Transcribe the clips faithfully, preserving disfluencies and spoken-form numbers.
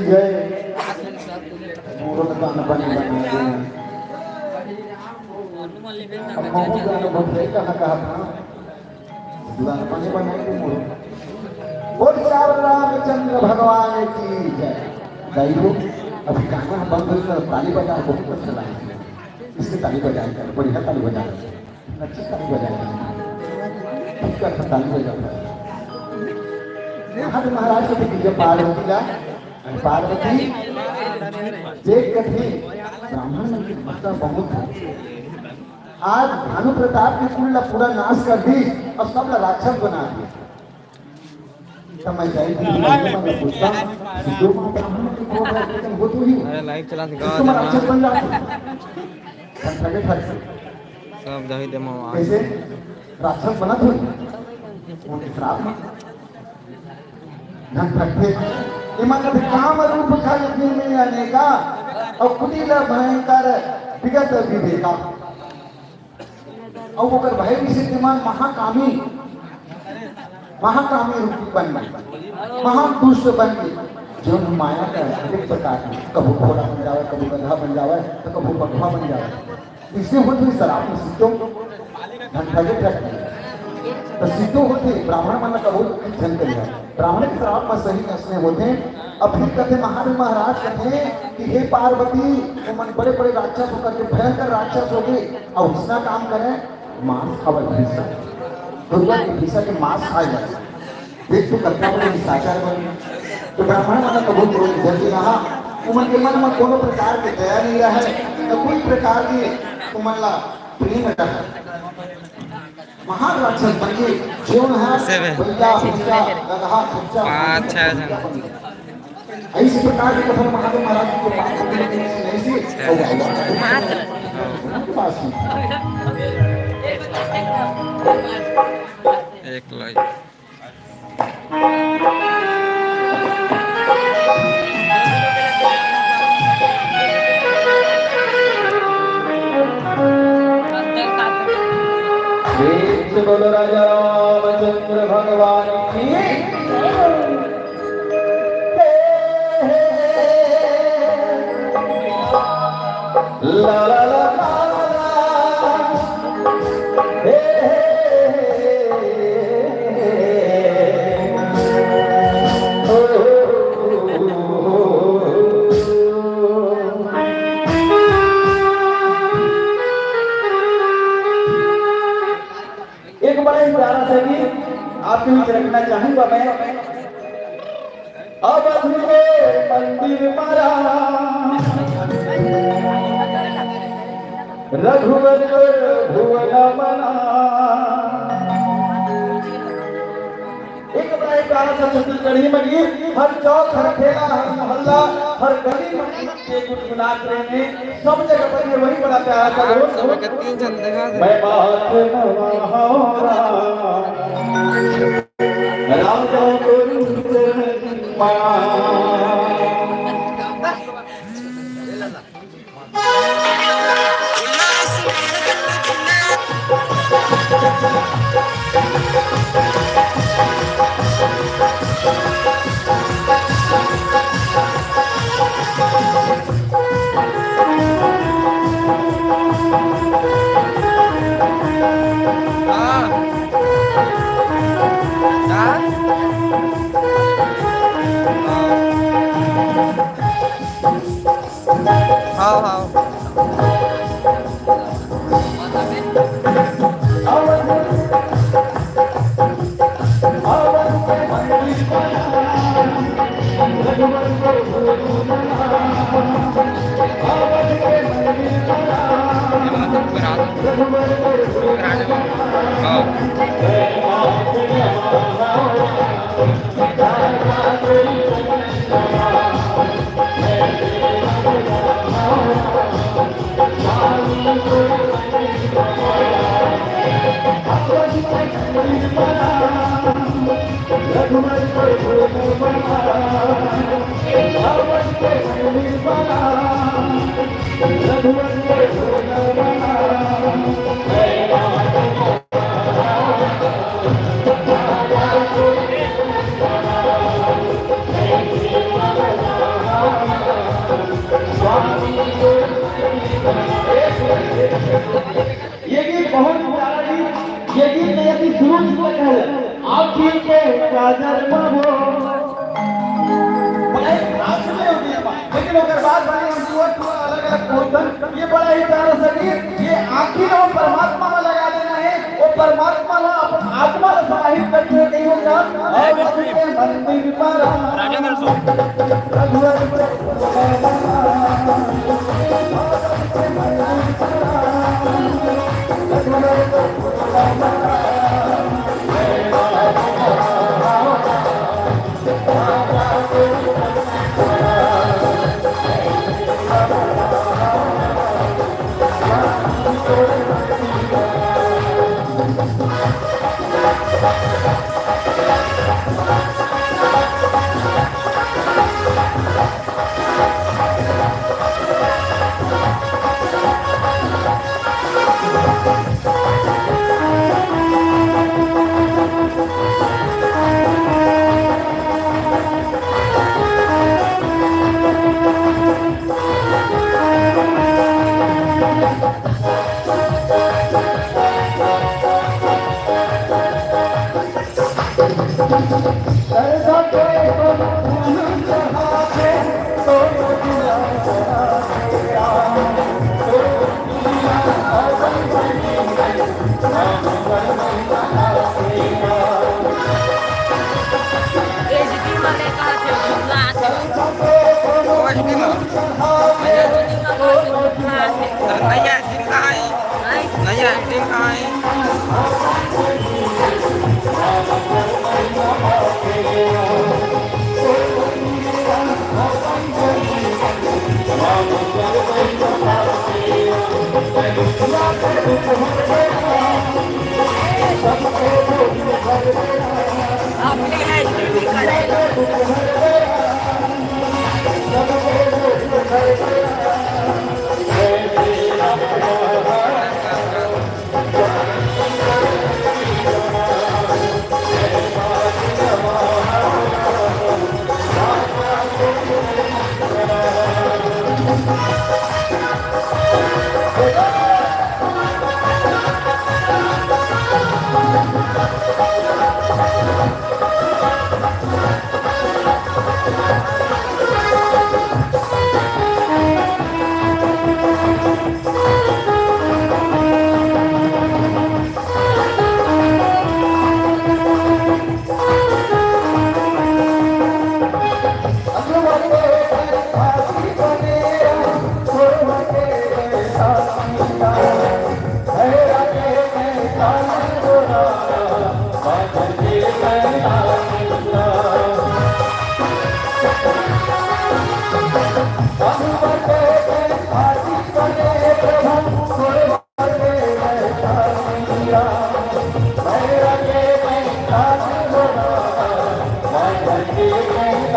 जय। मूरत दान बने बने। अब महू गाना भर गई, कहाँ कहाँ था? दान बने बने के मूरत। बोल श्याम रामचंद्र भगवान की जय। दाई हो, अभी गाना बंद हो गया, ताली बजा, बहुत अच्छा लगा। इससे ताली बजाया कर, बढ़िया ताली बजाया कर। नक्की ताली बजाया कर। ठीक है, ताली बजाओ। महादेव महाराज के देखिए, पार्वती ला, पार्वती देख के थे, ब्राह्मण मन के गुस्सा बहुत है। आज भानु प्रताप के कुल ला पूरा नाश कर दी और सब ला राक्षस बना दी। त मैं जाई थी, मैं पूछता, जो माँ ब्राह्मण के क्रोध है, लेकिन वो तो ही हो। अरे, live चला दिखा तो मैं देना। राक्षस बन जाता। ठग, ठग, ठग। सब दही दे माँ। कैसे? राक्षस बना थोड़ी। उनके श्राप में। धन ठगथे। इमन कथे काम रूप खल जिन में अनेका, और कुटिल भयंकर विगत विवेका। अउ ओकर भय विषय के मन महाकामी, महाकामी रूपी बन गे, महादुष्ट बन गे, जो माया का हर एक प्रकार के, कभू घोड़ा बन जावे, कभू गधा बन जावे, तो कभू बघवा बन जावे। इसलिए होत हुई शराब में सिद्धो धन भगे ठग गए। तो सिद्धो होत हुई ब्राह्मण मन कभू झन करिया। ब्राह्मण के श्राप में सही नसने होते। अब फिर कथे महादेव महाराज कथे कि हे पार्वती, वो मन बड़े-बड़े राक्षस होकर के भयंकर राक्षस हो गए, अब उसना काम करे, मांस खावे भीषण। दुर्गा के भीषण के मांस खाए जाए। देख तू कतना बड़े निशाचर बन। तो ब्राह्मण मन कभू क्रोध जल्दी रहा, उमन के मन में कोनो प्रकार के दया नहीं रहे, न कोई प्रकार के उमन ला प्रेम रहे। महान राक्षस बन गए, जेवन है से बे। बलिया, बच्चा, गदहा, बच्चा, पाँच, छह जन। ऐसी प्रकार के कथन महादेव महाराज को पाठ करने के लिए ऐसी हो गया। पाँच। उनके पास ही। एक लाई। प्रेम से बोलो राजा रामचंद्र भगवान की। ला ला ला ला ला। हे, हे, हे, हे, हे। ओ, ओ, ओ, ओ, ओ। एक बड़ा ही प्यारा सा गीत आपके बीच रखना चाहूंगा मैं। अवध में मंदिर मरा, रघुवर भुवन मना। एक बड़ा ही प्यारा सा छत्तीसगढ़ी में गीत, हर चौक, हर ठेला, हर मोहल्ला, हर गली में गीत के गुनगुनात रहे, सब जगह पर ये वही बड़ा प्यारा सा आठ सौ गीत। में तीन झन देखा थे। मैं बात नवा हो रहा। राजा गुरु चरण हाव, हाव। ये गीत बहुत प्यारा गीत, ये गीत में यदि शुरू से है, आप गीत के काजल पावो। भाई, आप सुने हो गीत, लेकिन ओकर बाद वाली हम पूरा, पूरा अलग-अलग portion, ये बड़ा ही प्यारा सा गीत, ये आखिर हम परमात्मा में लगा देना है, वो परमात्मा ना अपन आत्मा में समाहित करके कहीं वो काम, और मंदिर पर राजेंद्र सो। एच डी वाले कहा थे, झुमला थे। ओ एच डी में। एच डी का कहा थे, झुमला थे। अरे नया एच डी कहाँ है? नहीं। नया एच डी कहाँ है? वो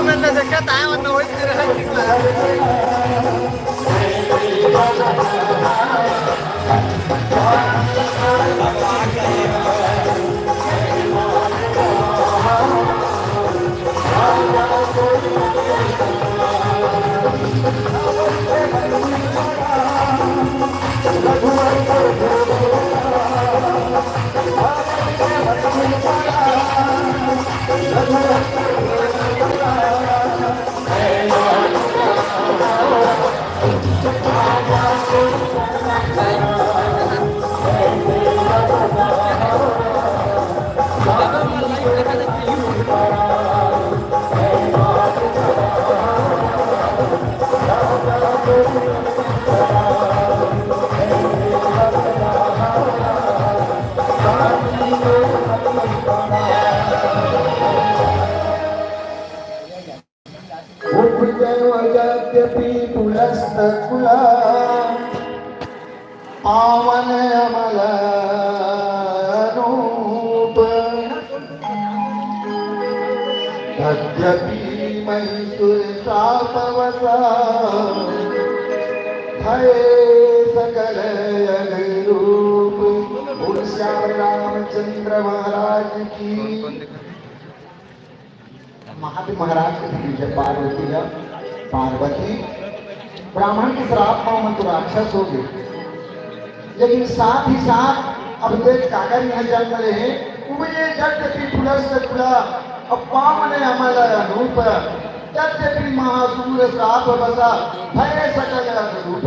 मैंने देखा था, वो तो वही तेरा निकला। उपजय जद्यपि पुलस्तकुला पावन अमल अनूप। तद्यपि महिसुर श्रापवश भय सकल अनुरूप। बोल सियावर रामचंद्र महाराज की। महादेव महाराज के भी जब पार्वती ला, पार्वती ब्राह्मण के श्राप म ओमन तो राक्षस हो गए, लेकिन साथ ही साथ अब देख काकर यहाँ जन्म ले हे, उपजे जद्यपि पुलस्तकुला, अब पावन अमल अनूप, तद्यपि महासुर श्रापवश भय सकल अनुरूप।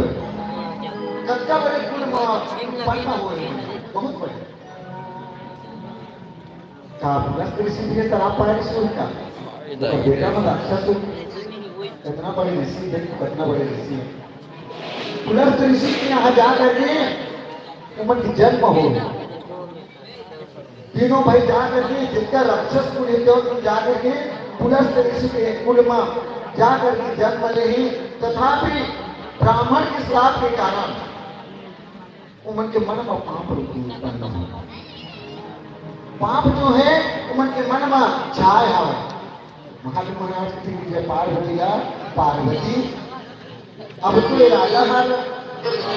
कतका बड़े कुल म उत्पन्न हो रहे हैं, बहुत बड़े। का पुलस्त ऋषि के श्राप पाए ऋषि का? तो बेटा मन राक्षस हो। कितना बड़े ऋषि, देख कितना बड़े ऋषि है। पुलस्त ऋषि के यहाँ जा करके ओमन के जन्म हो। तीनों भाई जा करके, जितना राक्षस कुल है, तो जा करके पुलस्त ऋषि के कुल में जा करके जन्म ले ही। तथापि ब्राह्मण के श्राप के कारण ओमन के मन म पाप रूपी उत्पन्न हो। पाप जो है, ओमन के मन म छाय हवय। महादेव महाराज के विजय पार्वती ला, पार्वती, अब तो ये राजा हर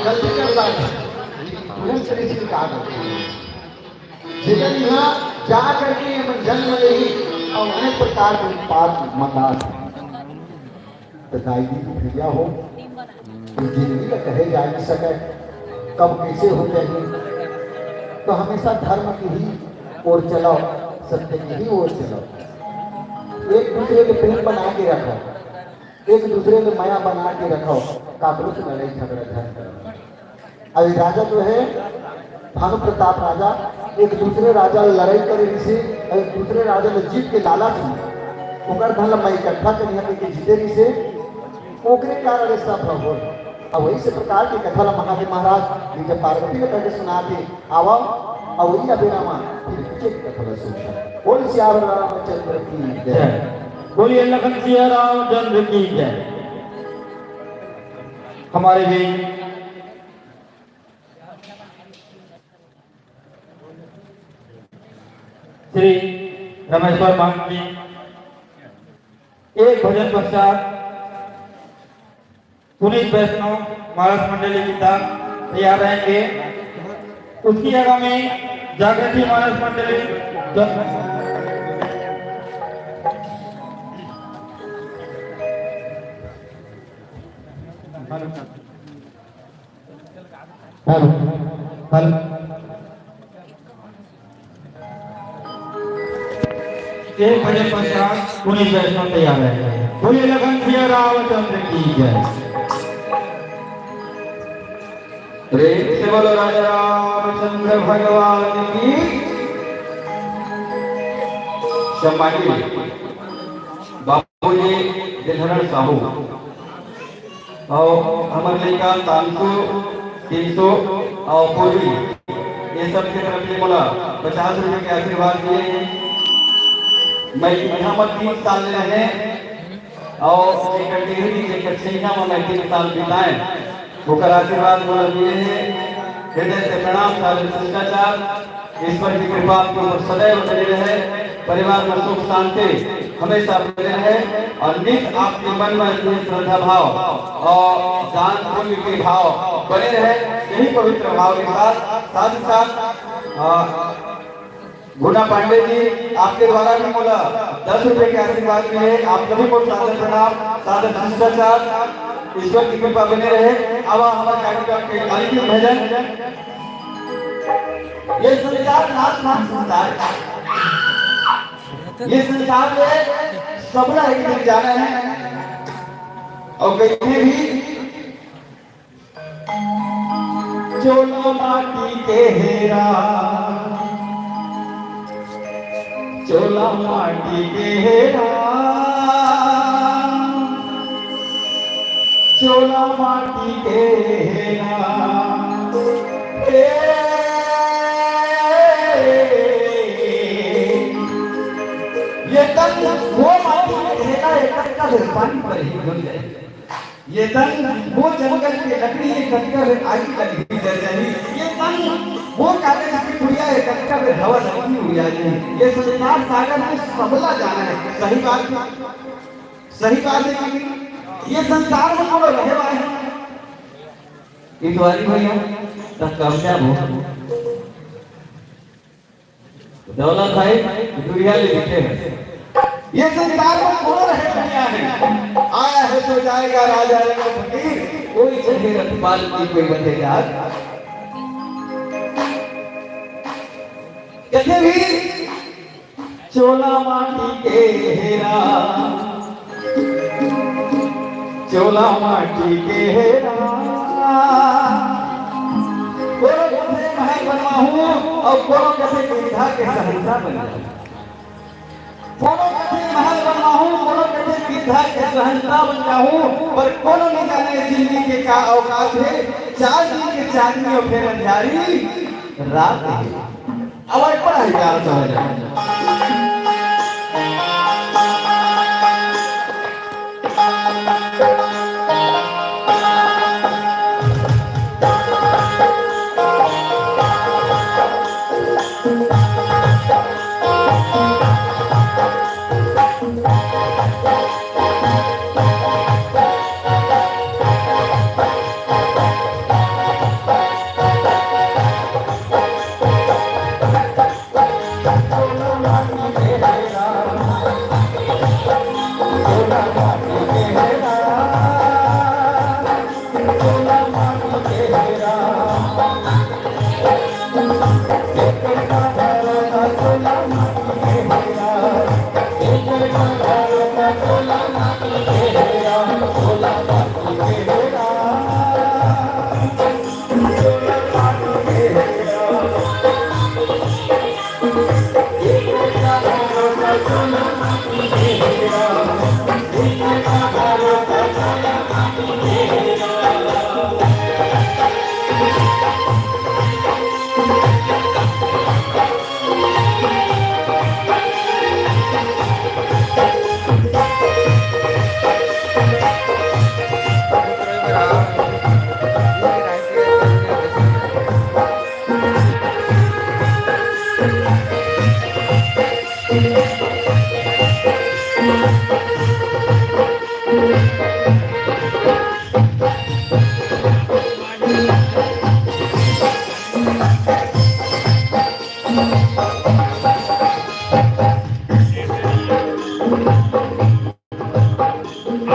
गलती कर डाला, लेकिन पुलिस से नहीं स्वीकार करती। जेकर यहाँ जा करके ये मन जन्म ले ही और अनेक प्रकार के उत्पाद मंगा। तो दाई दीदी भैया हो, ये जिंदगी ला कहे जा नहीं सके, कब कैसे हो जाही। तो हमेशा धर्म की ही ओर चलाओ, सत्य की ही ओर चलाओ। एक दूसरे के प्रेम बना के रखो, एक दूसरे के मया बना के रखो, काकरो से लड़ाई झगड़ा झंड करो। अभी राजा जो है, भानु प्रताप राजा, एक दूसरे राजा लड़ाई करे रिहिसे, एक दूसरे राजा ले जीत के लालच में ओकर धन ल मैं इकट्ठा करिहा कहिके जीते रिहिसे, ओकरे कारण ये सब होय। अब वही से प्रकार के कथा ला महादेव महाराज जी जब पार्वती ल करके सुनाते, आवा, अब वही अबेरा मा फिर पीछे की कथा ला सुनता। बोल सियावर रामचंद्र की जय। जय। बोलिए लखन सिया रामचंद्र की जय। हमारे भी श्री रमेश्वर महंत जी एक भजन पश्चात पुनीत वैष्णव महाराज मंडली की तरफ तैयार रहेंगे। उसकी आगामी जागृति महाराज मंडली ज- हेलो, हेलो। एक बजे पश्चात पुनीत वैष्णव तैयार है। बोलिए लखन सिया रामचंद्र की जय। प्रेम से बोलो राजा रामचंद्र भगवान की। सम्मानित बाबूजी दिलहरण साहू और हमर लइका तानसु, टिंसो और पूर्वी, ये सब के तरफ ले मोला पचास रुपए के आशीर्वाद दिए हैं। मैं इहाँ म तीन साल ले रहें अउ एकर डेहरी, जेकर छइहाँ म मैं तीन साल बिताएँ, ओकर आशीर्वाद मोला मिले हे। हृदय से प्रणाम सारे शिष्टाचार। ईश्वर की कृपा आपके ऊपर सदैव बनी रहे, परिवार में सुख शांति हमेशा बने रहे अउ नित आपके मन में इतनी श्रद्धा भाव अउ दान पुण्य के भाव बने रहे। यही पवित्र भाव के साथ, साथ ही साथ, अ, गुना पांडे जी, आपके द्वारा भी मोला दस रुपए के आशीर्वाद मिले। आप सभी को सादर प्रणाम, सादर शिष्टाचार, ईश्वर की कृपा बने रहे। अब हमारे कार्यक्रम के अंतिम भजन, ये संसार नाश नाश संसार, ये संसार में सबला एक दिन जाना है। अउ कहीं भी चोला माटी के हेरा, चोला माटी के हेरा, चोला माटी के हेरा। ए, ये तन वो माटी के हेरा, ये तन का पानी पर ही बन जाए। ये तन वो जंगल के लकड़ी, ये कतका बेर आगी लगी जल जाही। ये तन वो कागज की पुड़िया, ये कतका बेर हवा लगही उड़ जाही। ये संसार सागर में सबला जाना है। सही बात है, सही बात है कि ये संसार में कोनो रहे वाले हैं। इतवारी भैया, तब कब्जा हो। दौलत भाई, दुनिया ले लिखे हैं। ये संसार में कौन रहे दुनिया में? आया है तो जाएगा राजा रंग फकीर, कोई चढ़े रखपाल की कोई बंधे जात। कथे भी चोला माटी के हेरा, चोला माटी के हेरा। कोनो कथे महल बनवाहूँ अउ कोनो कथे बिरधा के सहंसा बन जाहूँ। कोनो कथे महल बनवाहूँ, कोनो कथे बिरधा के सहंसा बन जाहूँ, पर कोनो नहीं जाने जिंदगी के का औकात है। चार दिन के चांदनी अउ फेर अंधियारी रात है। अब एक बड़ा ही प्यारा सा भजन।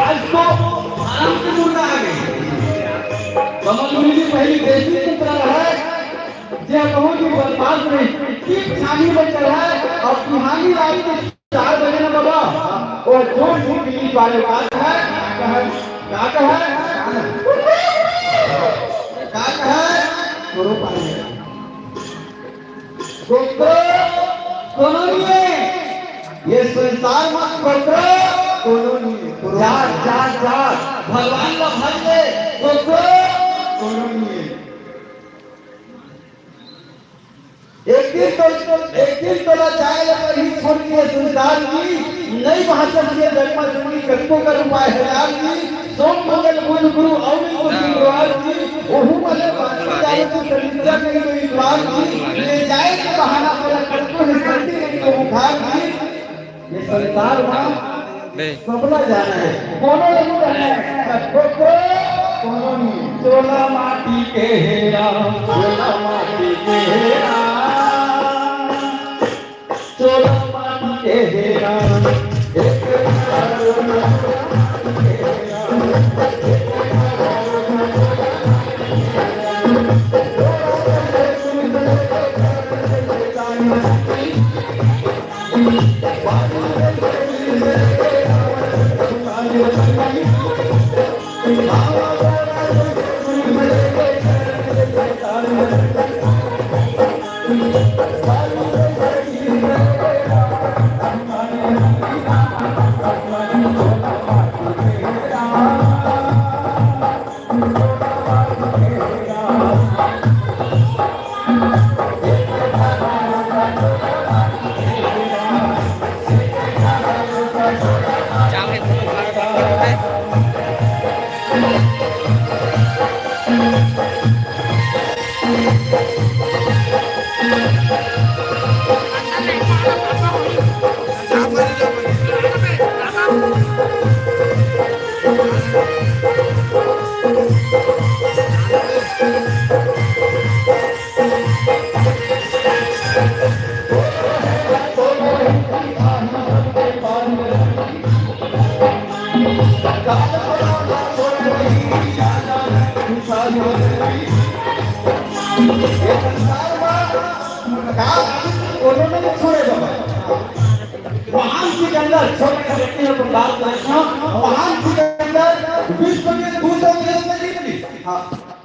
आज तो फार्म के मुर्गा आ गए। कमल मुनि जी पहली देसी कुतरा रहा है, जे बहुत ही बदमाश रही, टीप छानी में चढ़ा है और तिहानी रात के चार बजे ना बाबा, वो जोर से बिजली वाले का है, का है, का है, का है, करो पानी। कुकुर कोनो नहीं है। ये संसार में कुकुर कोनो नहीं है। जा, जा, जा। भगवान ला भज ले। कुकुर कोनो नहीं है। एक दिन तो, एक दिन तो ना जाए ला पर ही छोड़ दिए संसार की। नइ बाँचस ये जन्म जन्म के कतको कर उपाय हजार जी, सोम मंगल बुध गुरु अउ नहीं तो शुक्रवार जी, ओहू मले बाँचे जावे तो सनिचर नहीं तो इतवार जी, ले जाए के बहाना मोला कतको हे सर्दी नहीं तो बुखार जी। ये संसार मा सबला जाना हे, कोनो नहीं रहना हे, कतको कोनो नहीं। चोला माटी के हेरा, चोला माटी के हेरा। चोला माटी के हेरा, एक ये संसार मा का कोनो नहीं छोड़े बाबा। महान सिकंदर, छोटे से व्यक्ति हे, तो बात करत हँव, महान सिकंदर विश्व के दूसरा देश में जीत ली। हाँ,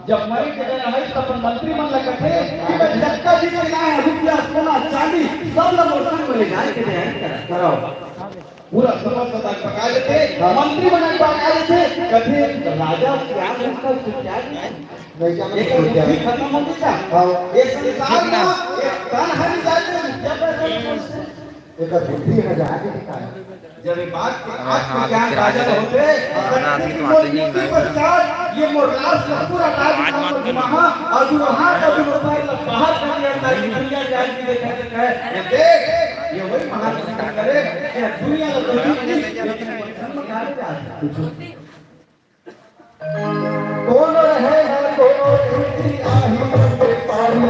जब मरे के बेरा हे, तब अपन मंत्री मन ला कथे कि मैं जतका जीत के लाए हँव, रुपया, सोना, चांदी, सब ला मोर संग में ले जाए के तैयारी करा, कराओ। पूरा समस्त तक पका लेथे, मंत्री मन पका लेथे, कथे राजा क्या करता, क्या नहीं। नहीं, क्या एकर मतलब, क्या? बुद्धि खतम हो गई का? हाँ। ये संसार मा एक तन हरि जाते, जब ऐसा एकर बुद्धि ह जाए के काय? जब ये बात के हाँ, हाँ, आत्मज्ञान फिर आ राजा जाएगा। होथे, हाँ, तब आदमी तो किसी आते नहीं मोती है। प्रसाद, ये मोर लाश ला पूरा राज आज मत करो। महा, अउ जो हाथ अउ जो पैर ला बाहर कर दिया, ताकि दुनिया जान के देखे, देखे, ये देख, ये वही महाराज करे, ये दुनिया ला तो जीत ली, लेकिन धर्म कार्य आज कुछ कोनो रहे न कोनो खुशी आही के पारी।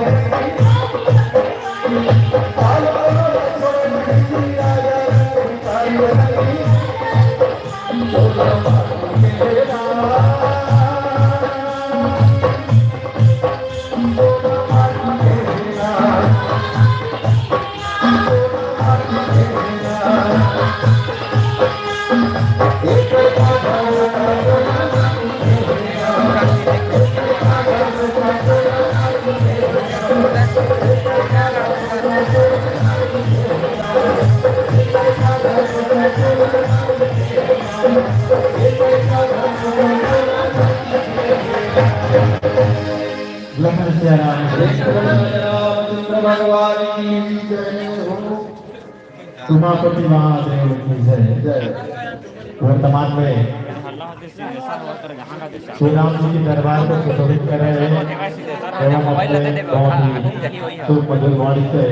लखन सिया राम। रामचंद्र भगवान की जय हो। उमापति महादेव की जय। जय। वर्तमान में श्री राम जी के दरबार को सुशोभित कर रहे हैं एवं अपने बहुत ही शुभ मधुर वाणी से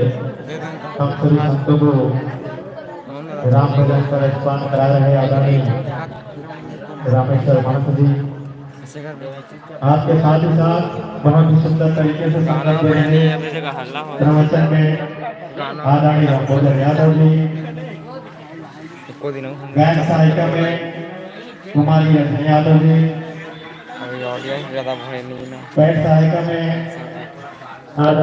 हम सभी संतों को राम भजन पर स्मरण करा रहे हैं आदरणीय रामेश्वर मानस जी। आपके साथ ही साथ बहुत ही सुंदर तरीके से संगत दे रहे हैं। प्रवचन में आदरणीय लंबोदर यादव जी, गायन सहायिका में कुमारी रजनी यादव जी, बैंड सहायिका में आदरणीय